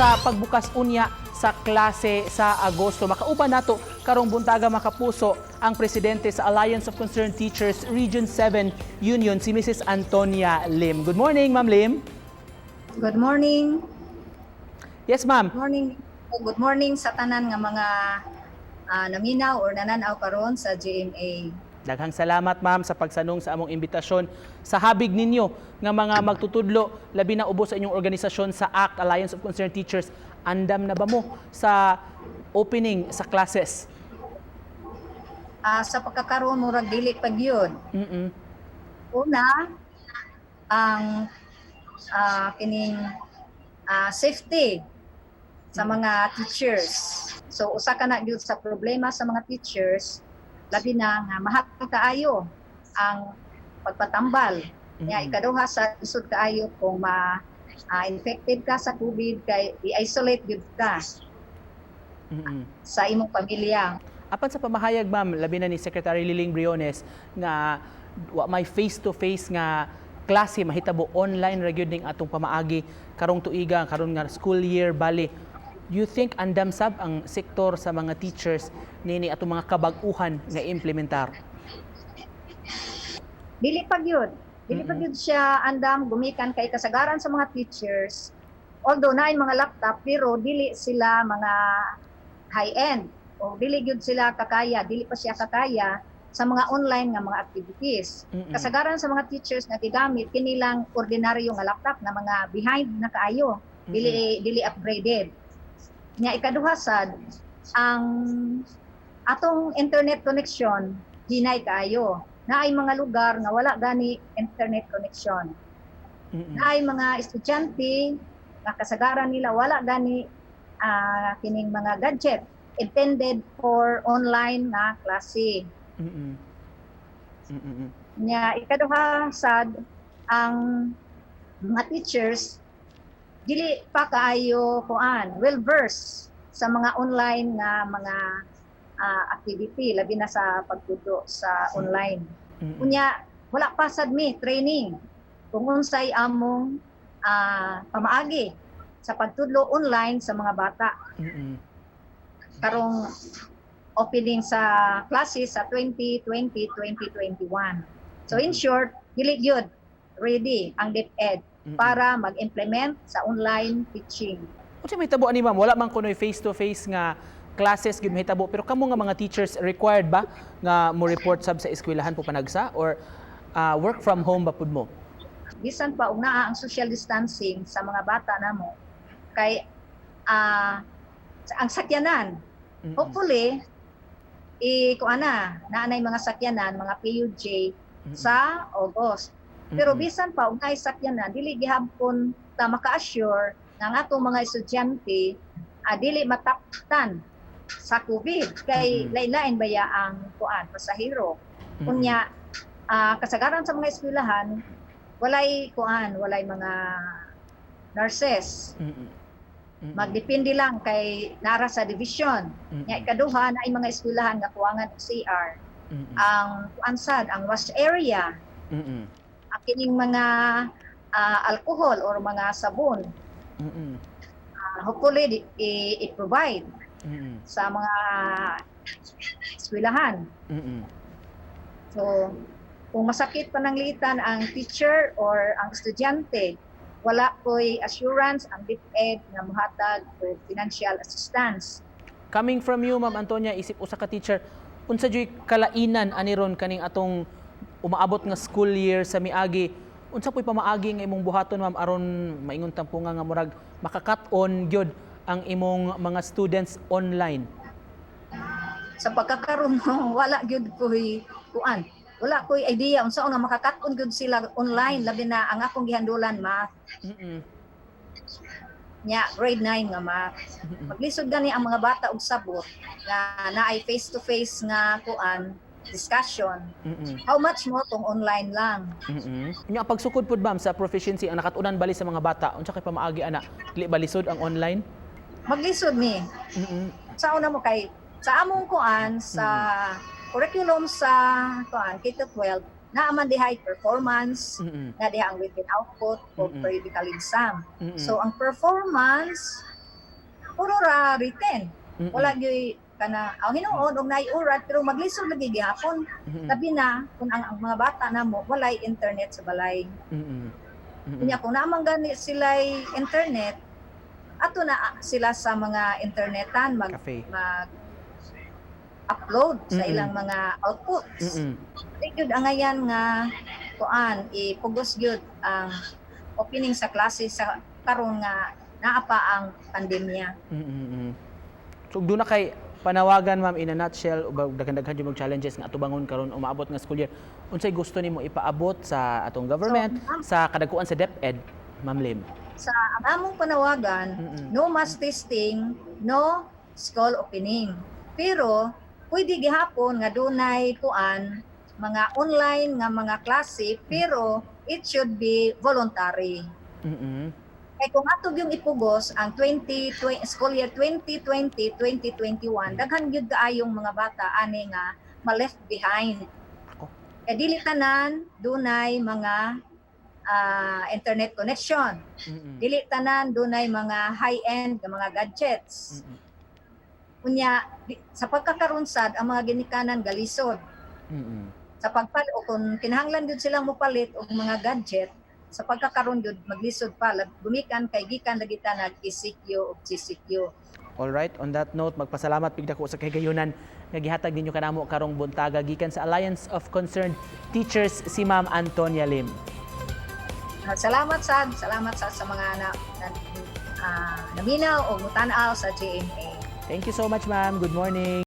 Sa pagbukas unya sa klase sa Agosto. Makauban nato karong buntaga, mga kapuso, ang presidente sa Alliance of Concerned Teachers Region 7 Union, si Mrs. Antonia Lim. Good morning, Ma'am Lim. Good morning. Yes, ma'am. Good morning. Good morning sa tanan nga mga naminaw or nananaw karon sa GMA. Daghang salamat, ma'am, sa pagsanong sa among imbitasyon. Sa habig ninyo nga mga magtutudlo, labi na ubos sa inyong organisasyon sa ACT, Alliance of Concerned Teachers, andam na ba mo sa opening sa classes? Sa pagkakaroon, murag dili pa gyud. Una, ang kining safety sa mga teachers. So usa ka na gyud sa problema sa mga teachers, labi na nga mahal kaayo ang pagpatambal. Nya ikaduha, sa isod kaayo kung ma infected ka sa COVID kay i-isolate gyud ka sa imong pamilya. Apan sa pamahayag, ma'am, labi na ni Secretary Liling Briones nga wa may face-to-face nga klase mahitabo, online ra gyud ning atong pamaagi karong tuiga, karon nga school year bali. You think andam sab ang sektor sa mga teachers nini atong mga kabag-uhan nga implementar? Dili pa gyud. Dili pa gyud siya andam gumikan kay kasagaran sa mga teachers, although naay mga laptop, pero dili sila mga high-end o dili gyud sila kakaya, dili pa siya kakaya sa mga online nga mga activities. Kasagaran sa mga teachers nga gigamit kinilang ordinaryo nga laptop nga mga behind na kaayo, dili dili upgraded. Nya ikaduha sad, ang atong internet connection hinay kaayo. Naay mga lugar nga wala gani internet connection. Naay mga estudyante nga kasagaran nila wala gani kining mga gadget intended for online nga klase. Nya ikaduha sad, ang mga teachers dili pa kaayo kuan, well versed sa mga online nga mga activity, labi na sa pagtudlo sa online. Unya wala pa sad mi training kung unsay among pamaagi sa pagtudlo online sa mga bata karong opening sa classes sa 2020-2021. So in short, dili gyud ready ang DepEd para mag-implement sa online teaching. Unsa may hitabo ani, ma'am? Wala man kunoy face to face nga classes gyud mahitabo, pero kamo nga mga teachers, required ba nga mo report sab sa eskwelahan po panagsa or work from home ba pud mo? Bisan pa og naa ang social distancing sa mga bata namo kay ang sakyanan, hopefully i kuan na naanay mga sakyanan, mga PUJ sa August. Pero bisan pa og naay sakyanan, dili gihapon ta maka-assure nga ang atong mga estudyante dili mataptan sa COVID kay lain-lain baya ang kuan, pasahero. Unya kasagaran sa mga eskwelahan walay kuan, walay mga nurses. Magdepende lang kay nara sa division. Nya ikaduha, naay mga eskwelahan nga kuwangan og CR. Ang kuan sad, ang wash area, ang kining mga alcohol or mga sabon, hopefully i-provide sa mga eskwelahan. So, kung masakit pananglitan ang teacher or ang estudyante, wala ko'y assurance ang DepEd nga mohatag og financial assistance. Coming from you, Ma'am Antonia, isip usa ka teacher, unsa juy kalainan ani ron kaning atong umaabot nga school year sa miagi? Unsa po'y pamaagi nga imong buhaton, ma'am, aron maingon tampo nga murag makakat-on gyud ang imong mga students online? Sa pagkakaroon, wala gyud ko'y kuan. Wala ko'y idea unsa nga makakat-on gyud sila online, labi na ang akong gihandulan math. Nya grade 9 nga math. Maglisod gani ang mga bata og sabot nga naay face to face nga kuan, discussion. How much more kung online lang? Nya ang pagsukod pud, ma'am, sa proficiency ang nakatunan bali sa mga bata, unsa kay pamaagi ana? Dili ba lisod ang online? Maglisod mi. Sa una mo kay sa among kuan, sa curriculum sa kuan K-12, naa man dihay performance, na diha ang written output o periodical exam. So ang performance Puro ra written. Wala gyud kana ang hinuon og naay oral, pero maglisod lagi gihapon, labi na kung ang mga bata namo walay internet sa balay. Unya kung naa man gani sila'y internet, ato na sila sa mga internetan mag Cafe. Mag upload sa ilang mga outputs. Di gyud angayan nga kuan, ipugos gyud ang opening sa klase sa karon nga naa pa ang pandemya. So doon na kay panawagan, ma'am, in a nutshell, ug daghan-daghan jud mag challenges nga atubangon karon umaabot nga school year. Unsay gusto nimo ipaabot sa atong government, So, ma'am, sa kadagkuan sa DepEd, Ma'am Lim? Sa ang among panawagan, no mass testing, no school opening. Pero pwede gihapon nga dunay kuan, mga online nga mga klase, pero it should be voluntary. Kay kung ato yung ipugos ang 20, school year 2020-2021, daghan gyud kaayong mga bata ani nga ma-left behind. Ako. Kay dili tanan dunay mga internet connection. Dili tanan dunay mga high-end nga mga gadgets. Unya sa pagkakaron sad ang mga ginikanan galisod sa pagpalit o kung kinahanglan gyud silang mopalit og mga gadget sa pagkakaron gyud, maglisod pa gumikan kay gikan lagi ta nag ECQ ug GCQ. All right, on that note, magpasalamat pig dako sa kahigayunan nga gihatag ninyo kanamo karong buntaga gikan sa Alliance of Concerned Teachers, si Ma'am Antonia Lim. Salamat sad, salamat sad sa mga na naminaw o mutan-aw sa GMA. Thank you so much, ma'am. Good morning.